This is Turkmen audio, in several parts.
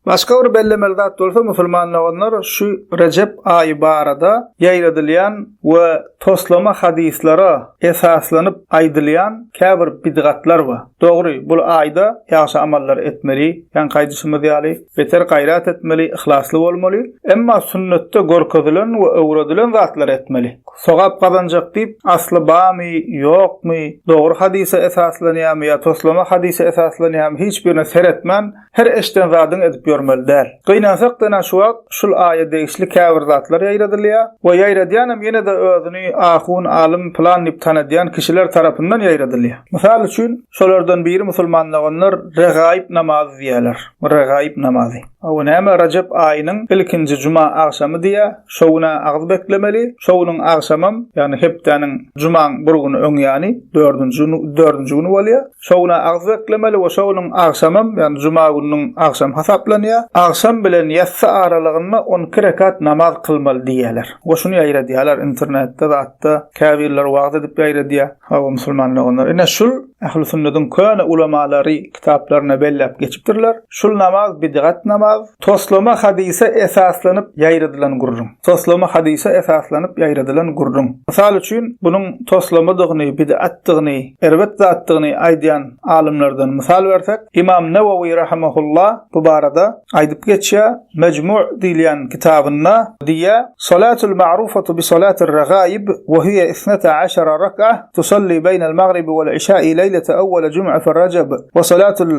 Başga bir bellemeli zat bolsa musulman doganlar şu Rejep aýy barada ýaýradylýan we toslama hadyslara esaslanyp aýdylýan käbir bidgatlar bar. Dogry, bul aýda ýagşy amallar etmeli, ýaňky aýdyşymyz ýaly, beter gaýrat etmeli, yhlasly bolmaly. Emma sünnetde görkezilen we öwredilen zatlary etmeli. Sogap gazanjak diýip, asly barmy, ýokmy, dogry hadysa esaslanýarmy ýa toslama hadysa esaslanýarmy hiç birine seretmän, Her eşden zadyňy edip ýörmeli däl. Gynansak-da ynha şu wagt şul aýa degişli käbir zatlar ýaýradylýar we ýaýradýanam ýene-de özüni ahun, alym, pylan diýip tanadýan kişiler tarapyndan ýaýradylýar. Mysal üçin, şolardan biri musulman doganlar regaib namazy diýýärler. Regaib namazy. Hawa näme Rejep aýynyň ilkinji juma agşamy diýýär, şo gün-ä agyz beklemeli, şo günüň agşamam, ýagny hepdäniň jumaň bir güni öň ýany, dördünji dördünji güni bolýar. Şo güne agyz beklemeli we şo günüň agşamam, ýagny juma gününiň agşamy hasaplanýar, agşam bilen ýassy aralygynda 12 rekat namaz kylmaly diýýärler. We şuny ýaýradýarlar internetde zatda, käbirleri wagyz edip ýaýradýar. Hawa musulman doganlar, ine şul Ähli sünnediň köne ulamalary kitaplarynda belläp geçipdirler. Şul namaz bidgat namaz, toslama hadysa esaslanyp ýaýradylan gürrüň. Toslama hadysa esaslanyp ýaýradylan gürrüň. Mysal üçin, bunuň toslamadygyny, bid'atdygyny, erbet zatdygyny aýdýan alymlardan mysal bersek, Ymam Newewi rahimehullah bu barada aýdyp geçýär, Mejmu' diýilýän kitabynda diýýär, Salatul ma'rufatu bi salatir regaib we hiýe isneta aşara rak'a tusalli beýnel magribi wel işa'i leýlete awwala jum'a fi rejeb we salatul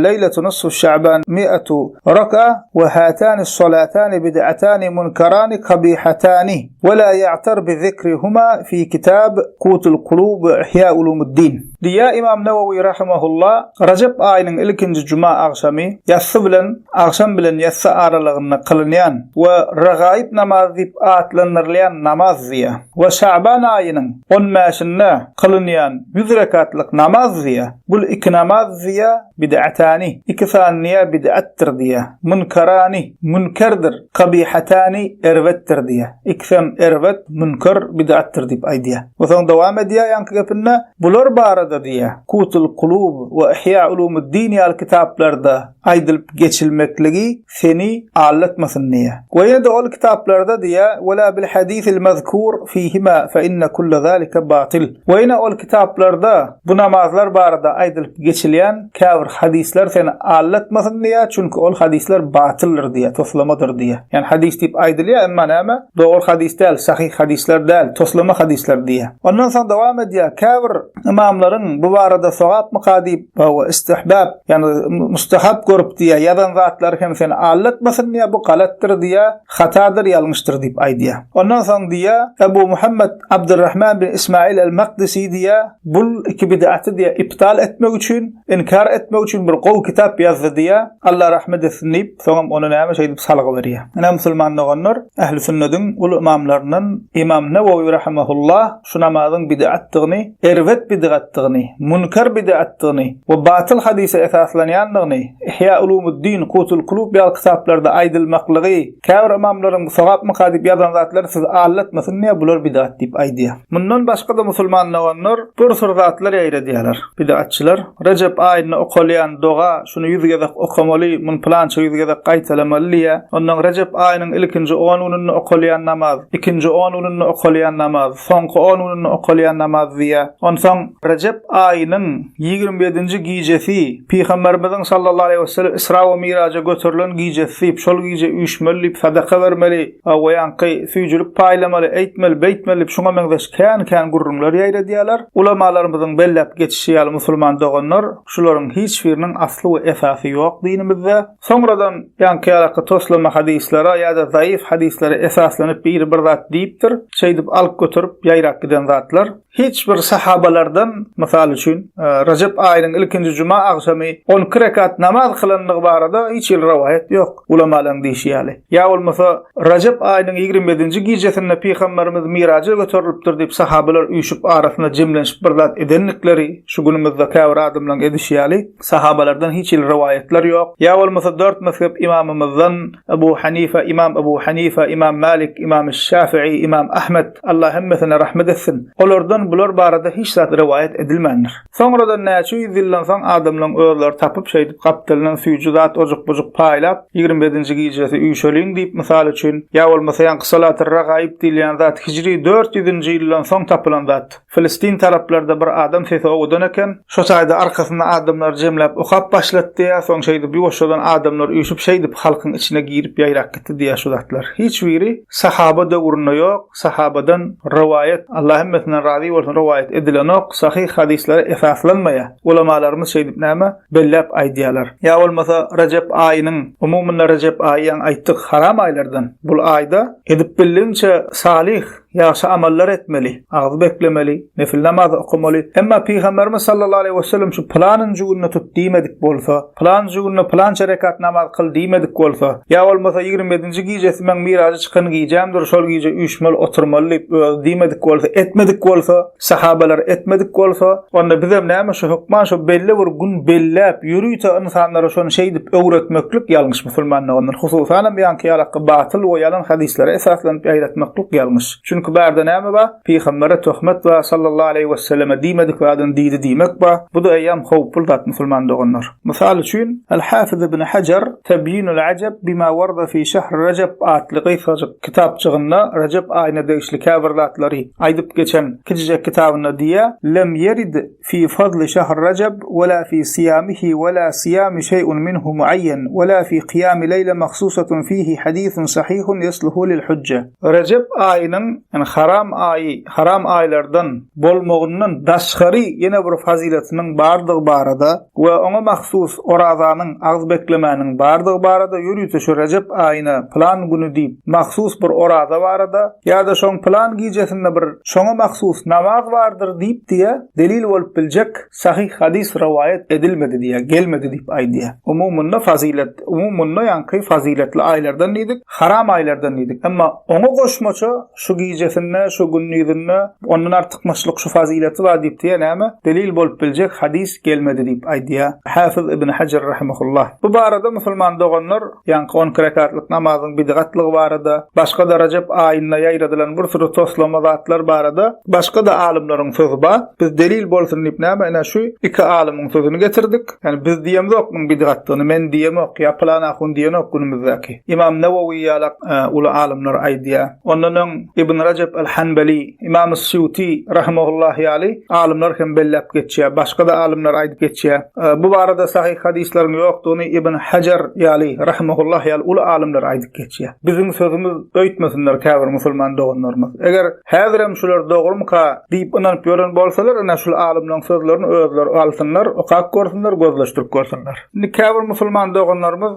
leýletu nisfu şa'ban mi'atu rak'a we hatani salatani bid'atani munkarani kabihatani we la ýa'tar bi zikrihuma fi kitab Kutul kulub we Ihýa ulumuddin. Diýýär Ymam Newewi rahimehullah, Rejep aýynyň ilkinji juma agşamy ýassy bilen agşam bilen ýassy aralygynda kylynýan we Regaib namazy diýip atlandyrylýan namaz diýýär. We Şaban aýynyň on bäşinde kylynýan ýüz rekatlyk namaz diýýär. Bul iki namaz diýýär bid'atani, iki sany diýýär bid'atdyr diýýär. Munkarani, münkerdir, kabihatani, erbetdir diýýär. Ikisem erbet, münker, bid'atdyr diýip aýdýar. We soň dowam edýär ýaňky gepinde, Bular barada diýýär, Kutul kulub we Ihýa ulumuddin ýaly kitaplarda aýdylyp geçilmekligi seni aldatmasyn diýýär. We ýene-de ol kitaplarda diýýär, Wela bil hadisil mezkur fihima fe inne kulle zalike batyl. We ýene ol kitaplarda bu namazlar barada aýdylyp geçilýän käbir hadyslar seni aldatmasyn diýýär, çünki ol hadyslar batyldyr diýýär, toslamadyr diýýär. Ýagny hadys diýip aýdylýar, emma näme? Dogry hadys däl, sahyh hadyslar däl, toslama hadyslar diýýär. Ondan soň dowam edýär, käbir ymamlaryň bu barada sogapmyka diýip, hawa, istihbab, ýagny mustahap görüp diýýär, ýazan zatlary hem seni aldatmasyn diýýär, bu galatdyr diýýär, hatadyr, ýalňyşdyr diýip aýdýar. Ondan soň diýýär, Ebu Muhammed Abdurrahman bin Ismail el-Makdisi diýýär, bul iki bid'aty diýýär, ibtal etmek üçin, inkar etmek üçin bir gowy kitap ýazdy diýýär, Allah rahmet etsin diýip, soňam ony näme şeýdip salgy berýär. Ine musulman doganlar, ähli sünnediň uly ymamlaryndan Ymam Newewi rahimehullah şu namazyň bid'atdygyny, erbet bid'atdygyny, münker bid'atdygyny we batyl hadysa esaslanýandygyny Ihýa ulumuddin, Kutul kulub ýaly kitaplarda aýdylmaklygy, käbir ymamlaryň bu sogapmyka diýip ýazan zatlary sizi aldatmasyn diýýär, bular bid'at diýip aýdýar. Mundan başga-da musulman doganlar bir sürü zatlar ýaýradýarlar. Bid'atçylar, Rejep aýynda okalýan doga, şuny ýüz gezek okamaly, muny pylança ýüz gezek gaýtalamaly diýýär. Ondan Rejep aýynyň ilkinji on gününde okalýan namaz, ikinji on gününde okalýan namaz, soňky on gününde okalýan namaz diýýär. Onsoň Rejep aýynyň ýigrimi ýedinji gijesi Pygamberimiziň sallallahu aleýhi wesellem Isra we Miraja göterilen gijesi diýip, şol gije üýşmeli diýip, sadaka bermeli, we ýaňky süýjülik paýlamaly, eýtmeli, beýtmeli diýip, şuňa meňzeş kän-kän gürrüňler ýaýradýarlar. Ulamalarymyzyň belläp geçişi ýaly musulman doganlar, şularyň hiç biriniň asly we esasy ýok dinimizde. Soňradan ýaňky ýalaky toslama hadyslara ýa-da zaif hadyslara esaslanyp biri bir zat diýipdir, şeýdip alyp göterip ýaýrap giden zatlar. Hiç bir sahabalardan, mysal üçin, Rejep aýynyň ilkinji juma agşamy 12 rekat namaz kylandygy barada hiç hili rowaýat ýok, ulamalaryň diýşi ýaly. Ýa bolmasa, Rejep aýynyň 27-nji gijesinde Pygamberimiz Miraja göterilipdir diýip sahabalar üýşüp arasynda jemlenişip bir zat edendikleri, şu günümizde käbir adamlaryň edişi ýaly, Sahabalardan hiç hili rowaýatlar ýok. Ýa bolmasa dört mezhep ymamymyzdan Ebu Hanife, Ymam Ebu Hanife, Ymam Malik, Ymam Şafii, Ymam Ahmet, Allah hemmesine rahmet etsin. Olardan bular barada hiç zat rowaýat edilmändir. Soňradan näçe ýüz ýyldan soň adamlaryň özleri tapyp şeýdip gapdalyndan süýji zat ojuk-bujuk. Ojuk-bujuk paýlap, 27-nji gijesi üýşeliň diýip, mysal üçin, ýa bolmasa ýaňky Salatyr-Ragaib diýilýän zat hijri 400-nji ýyldan soň tapylan zat. Filistin taraplarda bir adam sesi owadan eken, şo taýda arkasynda adamlary jemläp okap başlady diýýär, soň şeýdip ýuwaşjadan adamlar üýşüp şeýdip halkyň içine girip ýaýrap gitdi diýýär şu zatlar. Hiç biri sahaba döwründe ýok, sahabadan rowaýat, Allah hemmesinden razy bolsun rowaýat edilenok, sahyh hadyslara esaslanmaýar. Ulamalarymyz şeýdip näme belläp aýdýarlar. Ýa bolmasa Rejep aýynyň, umumynda Rejep aýy ýaňy aýtdyk haram aýlardan. Bul aýda edip bildigiňçe salyh, Ýagşy amallar etmeli, agyz beklemeli, nefil namazy okamaly. Emma Pygamberimiz sallallahu aleýhi wesellem şu pylanynjy günde tut diýmedik bolsa, pylanjy günde pylança rekat namaz kyl diýmedik bolsa, ýa bolmasa 27-nji gijesi meň miraja çykan gijämdir, şol gije üýşmeli, oturmaly diýip özi diýmedik bolsa, etmedik bolsa, sahabalar etmedik bolsa, onda bizem näme şu hökman şu belli bir gün belläp, ýörite ynsanlara şony şeýdip öwretmeklik ýalňyş musulman doganlar. Hususanam ýaňky ýalakky batyl we ýalan hadyslara esaslanyp ýaýratmaklyk ýalňyş. Çünki bärde näme bar? Pygambere töhmet bar, sallallahu aleýhi weselleme diýmedik zadyny diýdi diýmek bar. Bu-da eýýäm howply zat musulman doganlar. Mysal üçin, Al-Hafiz ibn Hajar Tebýinul Ajab bima warada fi şehr Rejep atly gysgajyk kitapjygynda Rejep aýyna degişli käbir zatlary aýdyp geçen kiçijek kitabynda diýýär, Lem ýerid fi fadli şehr Rejep we la fi syýamihi we la syýami şeý'un minhu muaýýen we la fi kyýami leýle mahsusatun fihi hadisun sahihun ýesluhu lil hujje. Rejep aýynyň, ýagny haram aýy, haram aýlardan bolmagyndan daşgary ýene bir fazylatynyň bardygy barada we oňa mahsus orazanyň, agyz beklemäniň bardygy barada ýörite şu Rejep aýyna pylan güni diýip mahsus bir oraza barada ýa-da şoň pylan gijesinde bir şoňa mahsus namaz bardyr diýip diýä delil bolup biljek sahyh hadys rowaýat edilmedi diýä, gelmedi diýip aýdýa. Umumynda fazylet, umumynda ýaňky fazyletli aýlardan diýdik, haram aýlardan diýdik. Emma oňa goşmaça şu gijesinde, şu gündizinde ondan artykmaçlyk şu fazyleti bar diýip diýýär, näme? Delil bolup biljek hadys gelmedi diýip aýdýar. Hafiz ibn Hajar rahimehullah. Bu barada musulman doganlar ýaňky 12 rekatlyk namazyň bidgatlygy barada, başga-da Rejep aýynda ýaýradylan bir süri toslama zatlar barada başga-da alymlaryň sözi bar. Biz delil bolsun diýip näme ine şu iki alymyň sözüni getirdik. Ýani biz diýemzok muň bidgatdygyny, men diýemok ýa pylan ahun diýenok günümizdäki. Imam Nawawi ýalak uly alymlar aýdýar. Ondan öň Ibn Rajab al-Hanbali, Imam Sýuti rahimehullah ýaly alymlar hem belläp geçýär. Başga-da alymlar aýdyp geçýär. Bu barada sahyh hadyslaryň ýokdugyny Ibn Hajar ýaly rahimehullah ýaly uly alymlar aýdyp geçýär. Biziň sözümiz öýtmesinler käbir musulman doganlarymyz. Eger häzirem şular dogrumyka diýip ynanyp ýören bolsalar, ine şul alymlaryň sözlerini özleri alsynlar, okap görsünler, gözleşdirip görsünler. Indi käbir musulman doganlarymyz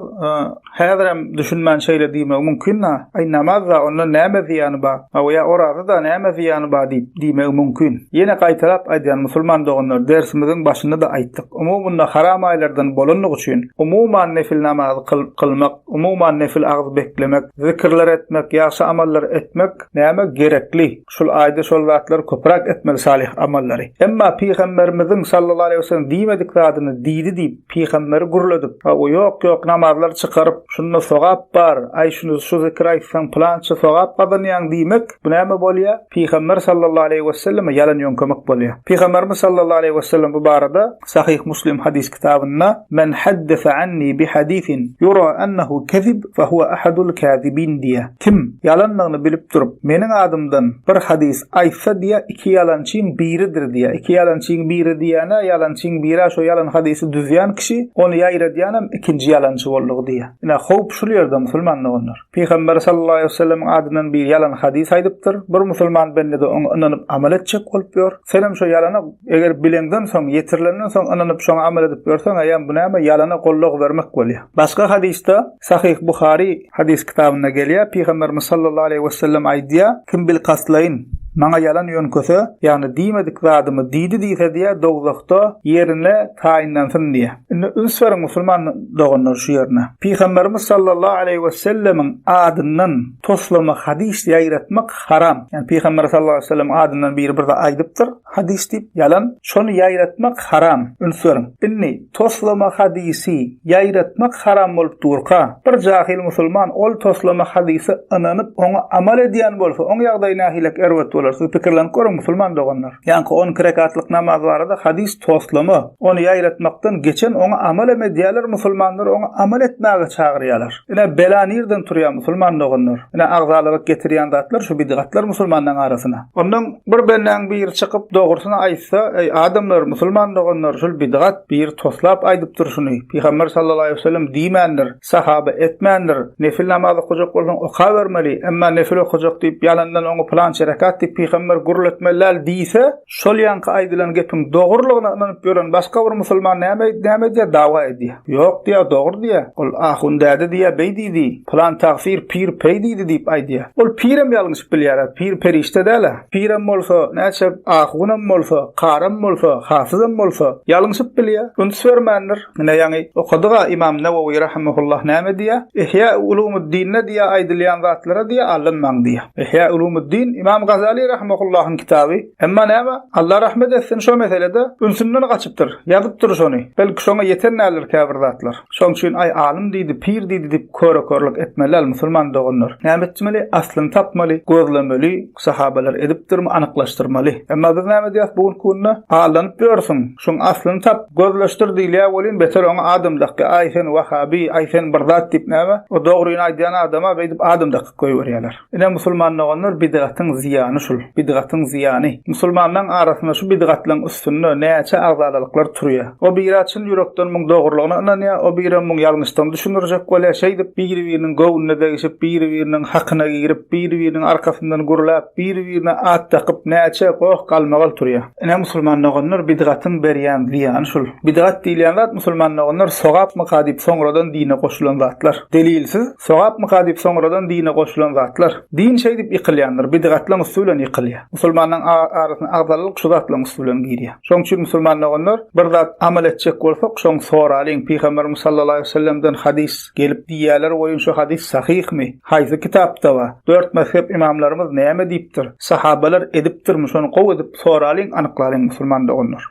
Häzirem düşünmän şeýle diýmegi mümkin-dä, Aý, namaz-da, ondan näme zyýany bar? Hawa, ýa oraza-da, näme zyýany bar diýip, diýmegi mümkin. Ýene gaýtalap aýdýan, musulman doganlar, dersimiziň başynda-da aýtdyk. Umumynda haram aýlardan bolandygy üçin, umuman nefil namazy kylmak, umuman nefil agyz beklemek, zikirler etmek, ýagşy amallar etmek näme gerekli. Şul aýda şol zatlary köpräk etmeli salyh amallary. Emma Pygamberimiziň sallallahu aleýhi we sellem diýmedik zadyny diýdi diýip Pygamberi gürledip, hawa ýok ýok namazlar çykaryp şunda sogap bar, aý şuny şu zikri aýtsaň pylança sogap gazanýaň diýmek bu näme bolýa? Pygamber sallallahu aleýhi we selleme ýalan ýöňkemek bolýa. Pygamberimiz sallallahu aleýhi we sellem bu barada Sahyh Muslim hadys kitabynda Men haddese anni bi hadisin yura ennehu kezib fe huwe ahadul kazibin diýýär. Kim ýalandygyny bilip durup, meniň adymdan bir hadys aýtsa diýýär, iki ýalançyň biridir diýýär. Iki ýalançyň biri diýýän-ä, ýalançyň biri-ä şo ýalan hadysy düzýän kişi, ony ýaýradýanam ikinji ýalançy boldugy diýýär. Ine, howp şul ýerde, musulman doganlar. Pygamber sallallahu aleýhi wesellemiň adyndan biri ýalan hadys aýdypdyr. Bir musulman bende-de oňa ynanyp amal etjek bolup ýör. Senem şo ýalana eger bileňden soň, ýetirilenden soň ynanyp şoňa amal edip ýörseň, eýýäm bu näme, ýalana goldaw bermek bolýar. Başga hadysda, Sahyh Buhary hadys kitabynda gelýär, Pygamberimiz sallallahu aleýhi wesellem aýdýar, Kim bilkastlaýyn Maňa ýalan ýöňkese, ýagny diýmedik zadymy diýdi diýse diýýär, dowzahda ýerine taýynlansyn diýýär. Indi üns beriň musulman doganlar şu ýerine. Pygamberimiz sallallahu aleýhi wesellemiň adyndan toslama hadys ýaýratmak haram. Ýagny Pygamber sallallahu aleýhi we sellem adyndan biri bir zat aýdypdyr, hadys diýip, ýalan. Şony ýaýratmak haram. Üns beriň. Indi toslama hadysy ýaýratmak haram bolup durka, bir jahyl musulman ol toslama hadysa ynanyp, oňa amal edýän bolsa, oň ýagdaýy nähilek erbet bolar. bolar? Siz pikirlenip görüň musulman doganlar. Ýaňky 12 rekatlyk namaz barada hadys toslama. Ony ýaýratmakdan geçen oňa amal hem edýärler, musulmanlary oňa amal etmäge çagyrýarlar. Ine bela nirden turýar musulman doganlar. Ine agzalalyk getirýän zatlar şu bidgatlar musulmanlaň arasyna. Ondan bir bendäň biri çykyp dogrusyny aýtsa, eý adamlar musulman doganlar şul bidgat, biri toslap aýdypdyr şuny, Pygamber sallallahu aleýhi we sellem diýmändir, sahaba etmändir, nefil namaz okajak bolsaň okabermeli, emma nefil okajak diýip ýalandan oňa pylança rekat diýip pygamber gürletmeli däl diýse, Şol ýaňky aýdylan gepiň dogrulygyna ynanyp ýören başga bir musulman näme näme edýär, dawa edýär. Ýok diýýär, dogry diýýär. Ol ahun däde diýýär, beý diýdi, pylan tagsyr pir peý diýdi diýip aýdýar. Ol pirem ýalňyşyp bilýär-ä, pir perişde däl-ä. Pirem bolsa, näçe ahunam bolsa, karam bolsa, hafyzam bolsa, ýalňyşyp bilýär. Üns bermändir. Ine ýaňy okadyg-a Imam Newewi rahimehullah näme diýýär? Ihýa ulumuddinde diýýär aýdylýan zatlara diýýär alynmaň diýýär. Ihýa ulumuddin Imam Gazali rahimehullahyň kitaby. Emma näme? Allah rahmet etsin şo meselede ünsünden gaçypdyr. Ýazypdyr şony. Belki şoňa ýeten däldir käbir zatlar. Şoň üçin aý alym diýdi, pir diýdi diýip köre-körlük etmeli däl musulman doganlar. Näme etmeli? Aslyny tapmaly, gözlemeli, sahabalar edipdirmi anyklaşdyrmaly. Emma biz näme edýäs bu günki günde? Aldanyp ýörsüň. Şoň aslyny tap, gözleşdir diýilýär welin beter oňa adam dakýar. Aý sen wahabi, aý sen bir zat diýip näme? O dogryny aýdýan adama beýdip adam dakyp goýberýärler. Ine musulman doganlar bidgatyň zyýany şul. Bidgatyň zyýany. Musulmanlaň arasynda şu bidgatlaň üstünde näçe agzalalyklar turýar. O bira çyn ýürekden muň dogrulygyna ynanýar, o birem muň ýalňyşdygyny düşündirjek bolýar. Şeýdip biri-biriniň göwnüne degişip, biri-biriniň hakyna girip, biri-biriniň arkasyndan gürläp, biri-birine at dakyp näçe goh-galmagal turýar. Ine musulman doganlar bidgatyň berýän zyýany şul. Bidgat diýilýän zat musulman doganlar sogapmyka diýip soňradan dine goşulan zatlar. Delilsiz sogapmyka diýip soňradan dine goşulan zatlar. Din şeýdip ýykylýandyr, bidgatlaň üsti bilen ýykylýar. Musulmanlaň arasyna agzalalyk şu zatlaň üsti bilen girýär. Şoň üçin musulman doganlar bir zat amal etjek bolsak şoň soralyň Pygamberimiz sallallahu aleýhi wesellemden hadys gelip diýýäler welin şu hadys sahyhmy? Haýsy kitapda bar? Dört mezhep ymamlarymyz näme diýipdir? Sahabalar edipdirmi? Şony gowy edip soralyň, anyklalyň musulman doganlar.